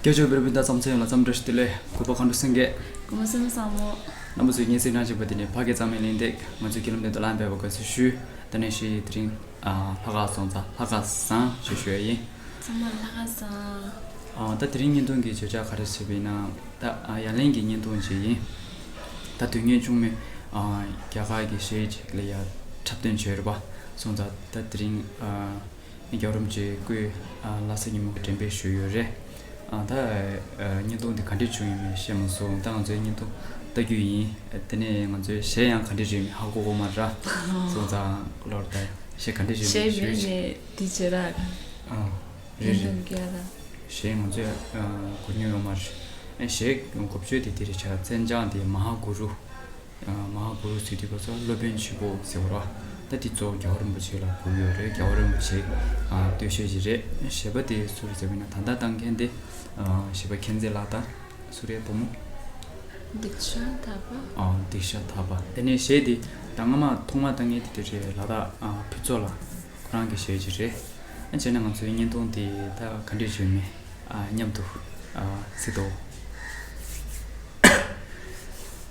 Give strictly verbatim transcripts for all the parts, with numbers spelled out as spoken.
སྐྱབས་བཅོལ་བོད་རིགས་སྤུན་ཟླ་ཚང་མ་ལ་འཚམས་འདྲི་བཀྲ་ཤིས་བདེ་ལེགས། གུས་པ་མཁའ་འགྲོ་སེང་གེ། གུས་པ་སེམས་བཟང་མོ། རྣམ་པ་ཚོས་སྙན་སེང་གནང་བཞིན་པ་དེ་ནི་ཕ་སྐད་གཙང་མའི་གླེང་སྟེགས། ང་ཚོའི་དགེ་ལམ་དེ་དུ་ལམ་འབད་པ་དགའ་བསུ་ཞུ། ད་ནས་ཤི་དེ་རིང་ཨ་ལྷག་དཀར་སོང་ཙང་ལྷག་དཀར་བཟང་ཞེས་ཞུ་ཡ་ཡིན། ཚང་མ་ལྷག་དཀར་བཟང་། ཨ་ད་དེ་རིང་བརྙན་ཐུང་གི་བརྗོད་བྱ་ག་རེ་བྱས་པ་ཡིན་ན། ད་ཨ་ཡར་ལེན་གྱི་བརྙན་ཐུང་ཅིག་ཡིན། ད་དུས་ངན་བྱུང་མི་ཨ་རྒྱ་གར་གྱི་གཞས་ཅིག་ལ་ཡ་འཁྲབ་སྟོན་བྱས་རེད་པ། སོང་ཙང་ད་དེ་རིང་ཨ། རྒྱལ་བ་རིན་པོ་ཆེའི་སྐུའི་ཨ་ལྷ་ས་ཉིན་མོ་འགྲེམས་སྤེལ་ཞུས་ཡོད་རེད། ཨ་ད་ཨ་བརྙན་ཐུང་འདི་ག་འདྲས་བྱུང་ཡོད་མེད་ཤེས་མ་སོང་། ད་ང་ཚོའི་བརྙན་ཐུང་ལྟ་རྒྱུ་ཡིན། དེ་ནས་ང་ཚོའི་གཞས་ཡང་ག་འདྲས་བྱུང་ཡོད་མེད་ཧ་གོ་གོ་མ་རེད། སོང་ཙང་ལོར་ད་གཞས་ག་འདྲས་བྱུང་ཡོད་མེད་ཞུས། གཞས་མེད་ནས་འདི་བྱེད་ར། ཨ་རེད་རེད། བརྙན་ཐུང་སྐྱེལ་ར། གཞས་ང་ཚོས་ཨ་གོ་མྱོང་ཡོད་མ་རེད། ཨ་གཞས་འགོ་བརྗོད་དེ་འདི་རེད་བྱ། མཚན་བྱང་དེ་མ་ཧཱ་གུ་རུ། ཨ་མ་ཧཱ་གུ་རུ་ཟེར་དུས་ཁོ་ཚོ་སློབ་དཔོན་ཆེན་པོ་ཟེར་བ་རེད་པ། ད་དེ་གཙོ་བོ་རྒྱལ་བ་རིན་པོ་ཆེ་ལ་གོ་ཡོད་རེད། རྒྱལ་བ་རིན་པོ་ཆེ་ཨ་བསྟོད་བཤད་ཅིག་རེད། གཞས་པ་དེ་སུ་རེད་ཟེར་བ་ཡིན་ན་ད་ལྟ་བཏང་མཁན་དེ་ཨ་གཞས་པ་མཁྱེན་བརྩེ་ལགས་དང་སུ་རེད་བུ་མོ། དིག་ཤ་ཐར་པ། ཨ་དིག་ཤ་ཐར་པ། དེ་ནས་གཞས་དེ་ད་སྔ་མ་ཐོག་མ་བཏང་མཁན་དེ་དེ་རེད། ལ་དྭགས་ཨ་ཕུན་ཚོགས་ལགས། ཁོ་རང་གི་གཞས་ཅིག་རེད། ཨ་བྱས་ན་ང་ཚོའི་བརྙན་ཐུང་དེ་ད་ག་འདྲས་བྱུང་མེད་ཨ་མཉམ་དུ་ཨ་གཟིགས་དོ།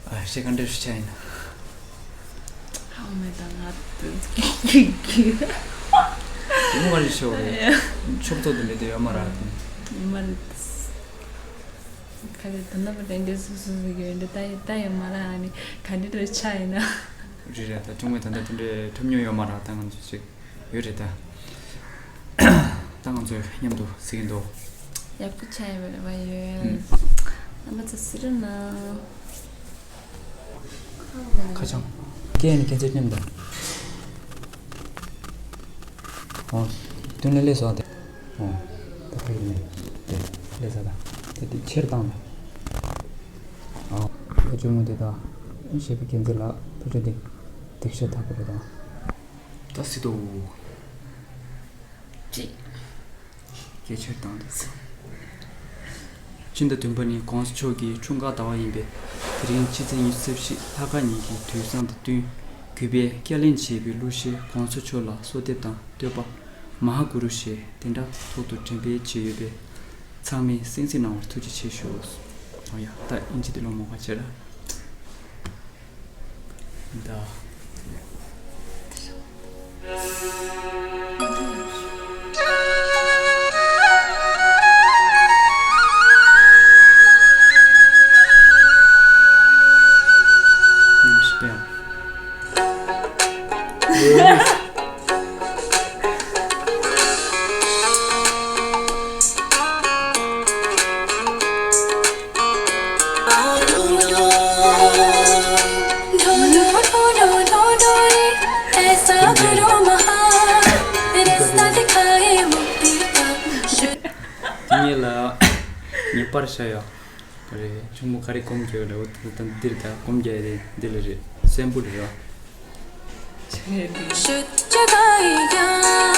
ཨ་གཞས་ག་འདྲས་ཞུ་བྱ་ཡིན་ན། ཧ་མེད་ད་ང་དུ་གི་གི་གི། དེ་མོ་ག་རེ་ཤོག་རེད། ཡ། ཕྱོགས་ཚོགས་དུ་མེད་དེ་ཡོད་མ་རེད་དེ། ཡོད་མ་རེད། ག་རེ་ད་ནམ་རེ་འདྲ་སུ་སུ་སུ་ཡོད་འདྲ་ད་ཡོད་ད་ཡོད་མ་རེད། ཨ་ནི་ག་འདྲས་རེད་ཆ་ཡིན་ན། རེད་རེད། ད་ཅུང་མེད་ད་ད་དེ་འདྲའི་འཁྲབ་མྱོང་ཡོད་མ་རེད། ད་ང་ཚོ་ཅིག་ཡོད་རེད་ད། ད་ང་ཚོས་མཉམ་དུ་གཟིགས་ཀྱི་འདུག་ཡག་པོ་ཆགས་ཡོད་པ་ཡོད། ཨུམ། རྣམ་པ་ཚོ་གཟིགས་རོགས་གནང་། ཁ་བྱང་། སྐད་ནི་སྐད་ཚད་མཉམ་དང་། ཨོ། དོན་ལ་ལས་སོགས་དེ། ཨོ། ད་ཕ་གི་ནས་དེ་ལས་ས་དང་། དེ་དེ་ཆེར་བཏང་ལ། ཨོ། ད་ཅུང་མོ་དེ་དང་། ཞེས་པའི་སྐད་ཚད་ལ་ཕུ་ཁྲོ་དེ། དེ་ཤ་ཐག་པ་རེད་དང་། ད་སྲིད་དོ། ཅི། སྐད་ཆེར་བཏང་དུས། སྤྱི་ཟླ་བདུན་པ་ནི་གོང་ས་མཆོག་གི་འཁྲུངས་སྐར་ཟླ་བ་ཡིན་པས། དེ་རིང་སྤྱི་ཚེས་ཉི་ཤུ་རྩ་བཞི་ལྷག་དཀར་ཉིན་གྱི་དུས་བཟང་དང་བསྟུན། གུས་པས་བསྐྱར་ལེན་བྱས་པའི་གླུ་གཞས་གོང་ས་མཆོག་ལ་གསོལ་འདེབས་དང་བསྟོད་པ། མ་ཧཱ་གུ་རུ་ཞེས་དེ་འདྲ་ཐོག་ཏུ་འགྲེམས་སྤེལ་བྱས་ཡོད་པས། ཚང་མས་གསན་གཟིགས་གནང་བར་ཐུགས་རྗེ་ཆེ་ཞུ། ཨོ་ཡ། ད་ཨིན་ཇི་དེ་ལོ་མོ་ག་ཅེ་ར། ད། དེ་ཉིད་ལ་ངེས་པར་བྱ་ཡ། རེད། ཆུང་མོ་ག་རེ་སྒོམ་རྒྱག་ཡོད་ལ། འོ་ད་འདིར་ད་སྒོམ་རྒྱག་ཡ་རེད། འདི་ལ་རེད། སེམས་པོ་རེད་ར། ཆེ་རེད། ཆེ་ཆེ་རེད།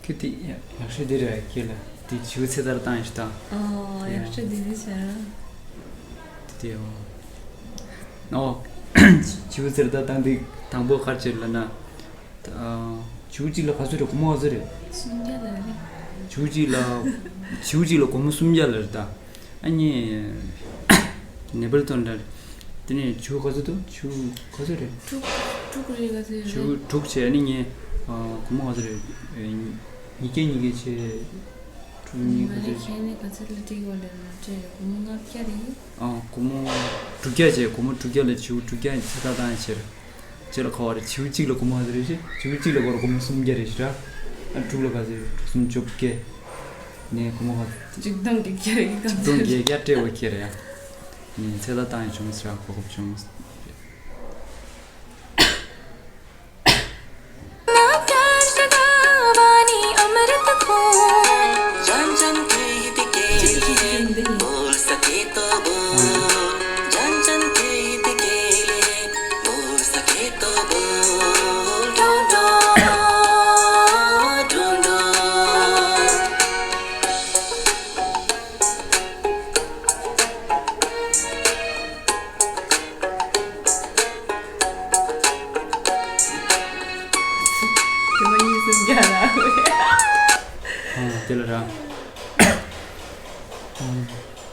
ཁྱོད་དེ་ཡག་ཤོས་འདི་རེད། ཁྱེད་ལ་དེ་བྱིའུ་ཚེ་ཐར་བཏང་ཡིན་ཞིག་དང་། ཨོ་ཡག་ཤོས་འདི་རེད་བྱ། དེ་ཨོ། ཨོ། བྱིའུ་ཚེ་ཐར་བཏང་དུས་དང་པོ་ག་རེ་བྱས་ལབ་ན། ཨ། བྱིའུ་གཅིག་ལ་ག་ཚོད་རེད། སྒོར་མོ་ག་ཚོད་རེད། སུམ་བརྒྱ་ལ་རེད། བྱིའུ་གཅིག་ལ། བྱིའུ་གཅིག་ལ་སྒོར་མོ་སུམ་བརྒྱ་ལ་རེད་ད། ཨ་ནི། ནེ་པལ་དང་འདྲ་རེད། དེ་ནས་བྱིའུ་ག་ཚོད་འདུག་བྱིའུ་ག་ཚོད་རེད། དྲུག་དྲུག་རེད། ག་ཚོད་རེད། བྱིའུ་དྲུག་བྱས། ཨ་ནི་ངས། ཨ། སྒོར་མོ་ག་ཚོད་རེད། ཉིས་བརྒྱ་ཉིས་བརྒྱ་བྱས། དྲུག་ཉིས་ག་ཚོད། ཁྱེད་ནས་ག་ཚོད་ལ་སྤྲད་ཡོད་ལབ་ན་སྤྲད་རེད། སྒོར་མོ་ལྔ་བརྒྱ་རེད། ཨ། སྒོར་མོ་དྲུག་བརྒྱ་བྱས། སྒོར་མོ་དྲུག་བརྒྱ་ལ་བྱིའུ་དྲུག་བརྒྱ་ཚེ་ཐར་བཏང་ཡ་བྱས་རེད། ཅི་ལ་གོ་བ་རེད། བྱིའུ་གཅིག་ལ་སྒོར་མོ་ག་ཚོད་རེད་ཤེས། བྱིའུ་གཅིག་ལ་སྒོར་སྒོར་མོ་སུམ་བརྒྱ་རེད་ཤག་ཨ་དྲུག་ལ་ག་ཚོད་རེད། དྲུག་གསུམ་བཅོ་བརྒྱད། ནས་སྒོར་མོ་ག་ཚོད། ཆིག་སྟོང་བརྒྱད་བརྒྱ་རེད། ག་ཚོད་རེད། ཆིག་སྟོང་བརྒྱད་བརྒྱ་སྤྲད་དགོས་ཁེལ་རེད་ཡ། ནས་ཚེ་ཐར་བཏང་ཡ་བྱུང་ཟེར་གོ་སྐབས་བྱུང་།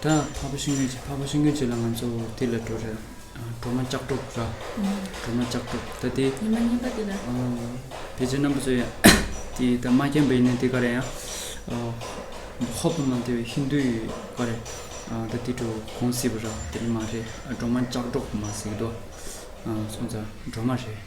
ད་འཕགས་པ་ཤིང་ཀུན་མཇལ། འཕགས་པ་ཤིང་ཀུན་མཇལ་ལ་ང་ཚོ་དེ་ལ་འགྲོ་རེད། སྒྲོལ་མ་ལྕགས་སྒྲོག་ར། སྒྲོལ་མ་ལྕགས་སྒྲོག་ད་དེ། ཉི་མ་གཉིས་པ་དེ་ལ། ཕལ་ཆེར་རྣམ་པ་ཚོ་ཡང་དེ་ད་མ་མཁྱེན་པ་ཡིན་ན་དེ་ག་རེ་ཡང་། ཧོབ་ནང་དེ་ཧིན་དུའི་ག་རེ། ད་དེ་འགྲོ་གོང་སྲིད་པ་ར་དེ་མ་རེད། སྒྲོལ་མ་ལྕགས་སྒྲོག་མ་ཟེར་གི་འདུག་སོང་ཙང་སྒྲོལ་མ་རེད།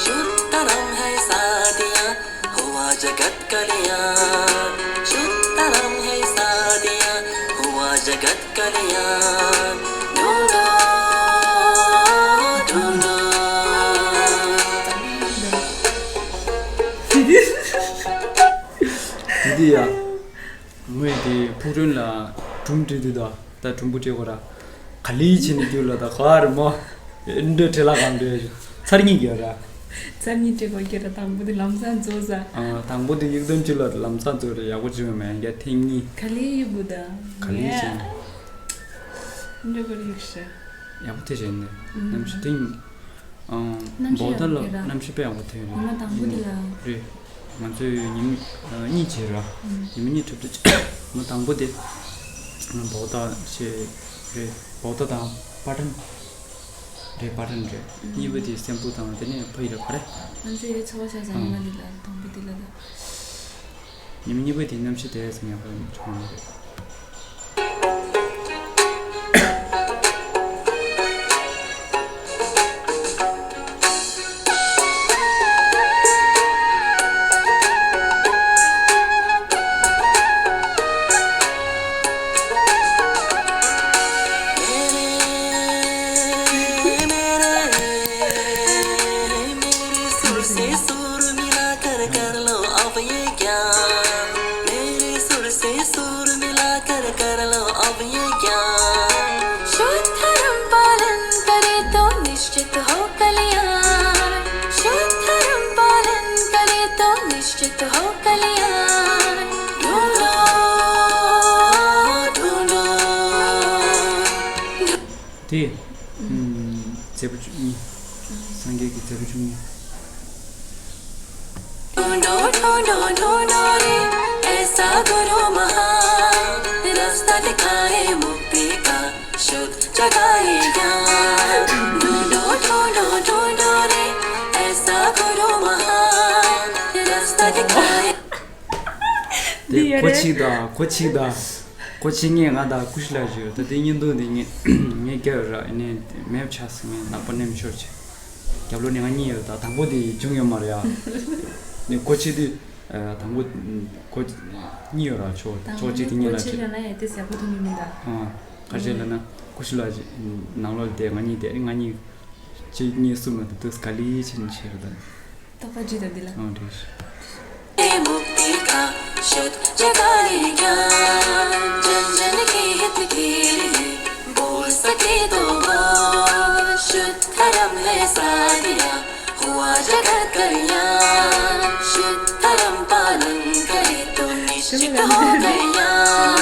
शुद्ध धर्म है साथियां, हुआ जगत कल्याण। शुद्ध धर्म है साथियां, हुआ जगत कल्याण। ढूंढो, ढूंढो। དེ་དེ་ཡ། ངོས་དེ་ཕུག་རོན་ལ་གྲུམ་བྲིས་དུས་ད། ད་གྲུམ་བུ་བྲིས་གོ་ར། ག་ལི་བྱས་ནས་རྒྱུ་ལ་ད་ག་རེ་མོ། འདྲ་བྲེལ་ལ་གང་འདྲ་ཚར་གཉིས་རྒྱུ་ར། ཚར་གཉིས་བྲིས་གོ་རྒྱུ་ར། དང་པོ་དེ་ལམ་སང་རྫོགས་ས། ཨ། དང་པོ་དེ་ཡིག་དོན་བྲིས་ལ་ལམ་སང་རྫོགས་ར། ཡག་པོ་བྲིས་མ་ཡང་རྒྱ་ཐེངས་གཉིས། ག་ལི་ཡིག་བུ་ད། ག་ལི་བྱས་ནས། འདྲ་གོ་རིག་ཤ། ཡག་པོ་དེ་རེད་ནི། གནམ་གཤིས་སྟེང་། ཨང་། གནམ་གཤིས་བོག་ད་ལ་ཡག་པོ་རེད་ད། གནམ་གཤིས་དཔེ་ཡག་པོ་ཐེབས་རེད། ཉི་མ་དང་པོ་དེ་ལ། རེད། ང་ཚོས་ཉི་མ་གཉིས་བྱས་ར། ཉི་མ་གཉིས་གྲུབ་ཏུ་ཉི་མ་དང་པོ་དེ་བོག་ད་ཞེས་རེད། བོག་ད་དང་པ་ཏན་རེད། པ་ཏན་རེད། གཉིས་པ་དེ་སེམས་པོ་དང་དེ་ནས་ཕ་ཡི་ར་ག་རེ། ང་ཚོས་ཚོ་བ་ཤ་ཟ་ཉི་མ་དེ་ལ་དང་པོ་དེ་ལ་ད། ཉི་མ་གཉིས་པ་དེ་གནམ་གཤིས་དེ་ཙམ་ཡག་པོ་བྱུང་མ་རེད། मेरे सुर से सुर मिलाकर कर लो अब ये क्या, मेरे सुर से सुर मिलाकर कर लो अब ये क्या। शुद्ध धर्म पालन करे तो निश्चित हो कल्याण, शुद्ध धर्म पालन करे तो निश्चित हो कल्याण। ढूंढो, ढूंढो, དེ། ཨུམ། མཛད་པ་བཅུ་གཉིས། སངས་རྒྱས་ཀྱི་མཛད་པ་བཅུ་གཉིས། ढूंढो ढूंढो ढूंढो रे, ऐसा गुरु महान, रास्ता दिखाए मुक्ति का, शुद्ध जगाए ज्ञान। ढूंढो ढूंढो ढूंढो रे, ऐसा गुरु महान, रास्ता दिखाए དེ་འདི་ཡོད་ཁོ་རེད། གཅིག་དང་ཁོ་གཅིག་དང་། ཁོ་གཅིག་ངས་ང་དང་ཀུ་ཤི་ལ་བརྗོད། ད་དེ་བརྙན་ཐུང་འདི་ངས་ངས་བརྒྱབ་ར། ཨ་ནི་མེད་ཆགས་སོང་། ངས་ནག་པོ་ནེམ་ཤོར་བྱས། རྒྱབ་ལོགས་ནས་ང་གཉིས་ཡོད། ད་དང་པོ་དེ་བྱུང་ཡོད་མ་རེད་ཡ། ནས་ཁོ་གཅིག་དེ་དང་པོ་ཁོ་གཉིས་ཡོད་ར། ཆོ་ཆོ་གཅིག་དེ་གཉིས་ལ་ཁོ་གཅིག་བྱས། ཡོད་ན་ཡ་དེ་ཟེར་པོ་ཐུབ་མི་མིན་ད། ཨ། ཁ་ཤས་ལ་ན་ཀུ་ཤི་ལ་ནང་ལོགས་དེ་ང་གཉིས་དེ་ང་གཉིས་གཅིག་གཉིས་གསུམ་ལ་དེ་དུས་ག་ལི་ཕྱིན་བྱས་ར་ད། རྟོགས་པ་བརྗོད་དང་འདི་ལ། ཨང་། རེད། मुक्ति का शुद्ध जगाए ज्ञान, जन जन के हित के लिए बोल सके दो बार। शुद्ध धर्म है साथिया, हुआ जगत कल्याण। शुद्ध धर्म पालन करे तो निश्चित हो कल्याण।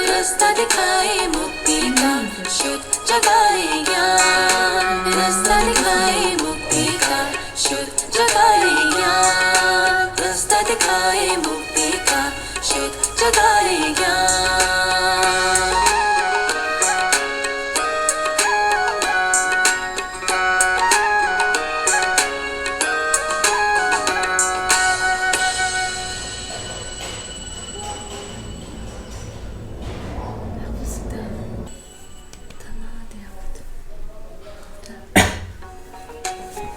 रास्ता दिखाए मुक्ति का, शुद्ध जगाए ज्ञान। रास्ता दिखाए मुक्ति का, शुद्ध जगाए ज्ञान, रास्ता दिखाए मुक्ति का, शुद्ध जगाए ज्ञान। ཐ་མ་དེ་ཡག་པོ་འདུག་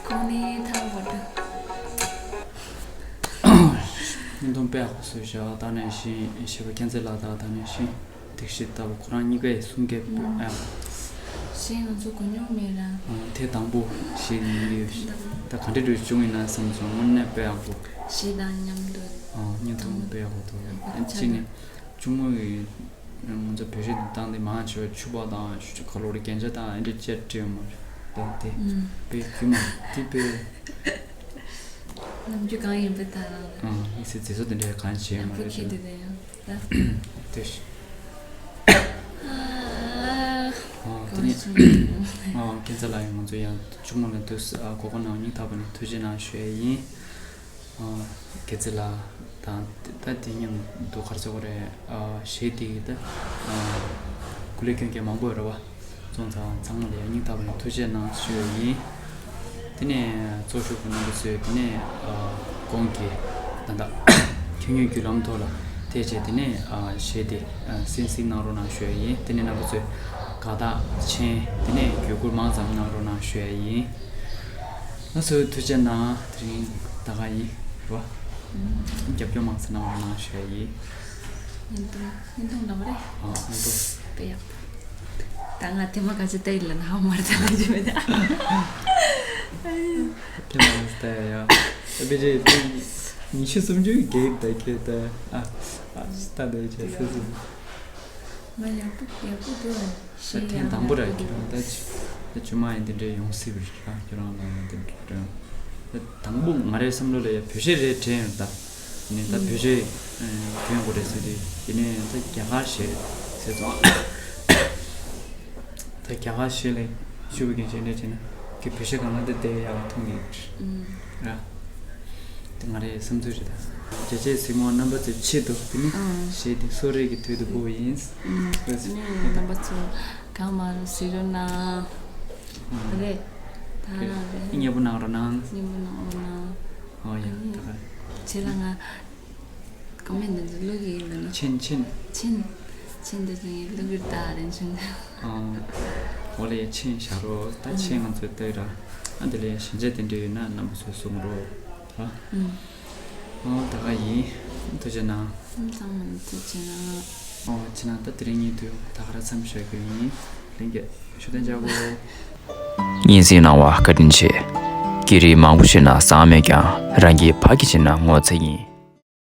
གོང་ནས་ཐ་མ་བར་དུ། བརྙན་ཐུང་དཔེ་ཡག་པོ་བཟོས་བཞག་ད་ནས་བཞིན་ཞེས་པ་མཁྱེན་བརྩེ་ལགས། ད་ད་ནས་བཞིན་དེ་ཞིག་ལྟ་བུ་ཁོ་རང་གཉིས་ཀས་གསུང་སྐད་ཨ། གཞན་ང་ཚོ་གོ་མྱོང་མེད་ལ། དེ་དང་པོ་ཞིག་ཡིན་གྱི་ཡོད། ད་ག་འདྲ་འདྲ་བྱུང་ཡིན་ན་བསམ་སོང་། དངོས་གནས་དཔེ་ཡག་པོ། གཞས་དང་མཉམ་དུ། བརྙན་ཐུང་དཔེ་ཡག་པོ་འདུག་གཅིག་ནས་གཅུང་མོ་ཡི། ང་ཚོ་བོད་གཞས་འདི་བཏང་སྟེ་མང་ཆེ་བ་ཕྱུ་པ་དང་ཆུ་ཆུ་ག་ལོ་རེ་རྒྱན་ཆ་དང་ཨེ་འདྲ་ཅེར་བྲིས་ཡོད་མ་རེད། ད་དེ་ཨུམ། དཔེ་རྒྱུ་མ་དེ་དཔེ། ནམ་རྒྱུན་གང་ཡིན་པ་ད་རང་ཨ་དམིགས་བསལ་མཛེས་བཟོ་དེ་འདྲའི་གང་བྱས་ཡོད་མ་ནམ་རྒྱུན་རེད་ཁྱེད་དེ་ད། དེ་ཡང་ད། དེ་ཨ་ཨ་དེ་གོ་ནི་སོང་། ཨ་ཁྱེད་ཚོ་ལ་ཡང་ང་ཚོ་ཡང་གཅུང་མོ་ལ་དུས་ཨ་གོ་སྐབས་གནང་བ་སྙིང་ཐག་པ་ནས་ཐུགས་རྗེ་གནང་ཞུ་ཡ་ཡིན། ཨ་སྐྱེ་ཚེ་ལ་དང་ད་དེ་མཉམ་དུ་གར་སོགས་རེད། ཨ་གཞས་དེ་ད་ཨ་སྐུ་ལས་མཁྱེན་མཁན་མང་པོ་ཡོད་རེད་བ། སོང་ཙང་ཚང་མ་ལ་ཡང་སྙིང་ཐག་པ་ནས་ཐུགས་རྗེ་གནང་ཞུ་ཡ་ཡིན། དེ་ནས་གཙོ་ཞུགས་པ་རྣམ་པ་ཚོས་དེ་ནས་ཨ་གོང་གི་ད་ལྟ་ཁྱོན་ཡོད་བརྒྱུད་ལམ་ཐོག་ལ་ཐད་བྱས་དེ་ནས་ཨ་གཞས་དེ་ཨ་གསན་གཟིགས་གནང་རོགས་གནང་ཞུ་ཡ་ཡིན། དེ་ནས་རྣམ་པ་ཚོས་དགའ་རྟགས་མཆན་དེ་ནས་བརྒྱུད་བསྐུར་མང་ཙམ་གནང་རོགས་གནང་ཞུ་ཡ་ཡིན། ང་ཚོའི་ཐུགས་རྗེ་གནང་། དེ་རིང་ད་ག་ཡིན་རོ། རྒྱབ་སྐྱོར་མང་ཙམ་གནང་རོགས་གནང་ཞུ་ཡ་ཡིན། བརྙན་ཐུང་བརྙན་ཐུང་འདྲ་པོ་རེད། ཨ་ཨ་འདུག་དཔེ་ཡག་པོ། ད་ང་དེ་མ་ག་ཚོད་ལྟ་ཡི་ལ་ན་ཧ་མ་རེད་ད་ལ་ཅི་མེད་ད། དེ་མ་ལྟ་ཡ་ཡ། ཨ་པི་ཅི་ཉི་ཤུ་སུམ་ཅུ་གེག་ད་ཁྱེད་ད་ཨ་ཨ་ད་ད་ཅི་སུ་སུ། ང་ཡག་པོ་ཡག་པོ་འདུག་ད་ཤེས་ཐེངས་ཡག་དང་པོ་ར་ཡག་པོ་ཁྱེད་འདུག་རང་ད་ཅི་ད་ཅི་མ་ཡིན་དེ་འདྲའི་ཡོང་སྲིད་པ་རེད་ར། ཁྱོད་རང་ལ་ཡང་དེ་འདྲ་རེད། ད་དང་པོ་ང་རའི་བསམ་བློ་ལ་ཡ་བོད་གཞས་རེད་དྲན་ཡོད་ད། ནས་ད་བོད་གཞས་ཨ་གྱོན་དགོས་རེད་ཟེར་དུས་ཡིན་ནའི་ད་རྒྱ་གར་གཞས་ཟེར་ཙང་། ད་རྒྱ་གར་གཞས་ལས་ཞུ་བའི་གི་གཞས་འདྲ་བྱས་ན་གི་བོད་གཞས་སྒང་ལ་དེ་བསྡད་ཡག་མཐོང་གི་ཨུམ། ར། དེ་ང་རའི་བསམ་ཚུལ་རེད་ད། རྒྱལ་གཅེས་གཟིགས་མོ་རྣམ་པ་ཚོའི་ཆེད་དུ་དེ་ནི་ཨུམ། གཞས་དེ་གསོལ་རས་ཀྱི་དོད་དུ་འབུལ་བ་ཡིན། ཨུམ། ཨུ་ཙི། ནི་རྣམ་པ་ཚོ་གང་མང་གཟིགས་རོགས་གནང་། ཨུམ། རེད། ད་རེད། རེད། མཉེས་པོ་གནང་རོགས་གནང་། མཉེས་པོ་གནང་རོགས་གནང་། ཨོ་ཡ་ཨ་ནི་ད་ག་རེད། ཆེད་ལ་ང་། ཀོ་མེན་ཊི་འདི་ཚོ་བླུག་གི་ཡིན་པ་ན། མཆན་མཆན། མཆན། མཆན་འདི་ཚོ་ངས་བླུག་གི་རེད་ད་རན་ཆུང་ད། ཨང་། འོ་ལེ་མཆན་བཞག་རོགས། ད་མཆན་ང་ཚོས་ལྟ་ཡི་ར། ཨ་འདི་ལས་ཞན་ཆ་དེ་འདྲ་ཡོད་ན་རྣམ་པ་ཚོས་གསུང་རོགས། ར། ཨུམ། ཨོ་ད་ག་ཡིན། ཐུགས་རྗེ་གནང་། ཨུམ་ཚང་མ་ཐུགས་རྗེ་གནང་། ཨོ་ཕྱི་ནང་ད་དེ་རིང་ཉིན་དུ་ད་ག་ར་མཚམས་བཞག་རྒྱུ་ཡིན། ལྷན་རྒྱས་ཞུ་དོན་བྱ་གོ། སྙན་སེང་གནང་བ་བཀའ་དྲིན་ཆེ། སྐད་རིགས་མང་པོ་ཤེས་ན་བཟང་མེད་ཀྱང་རང་གི་ཕ་གི་བྱས་ན་ངོ་ཚ་ཡིན།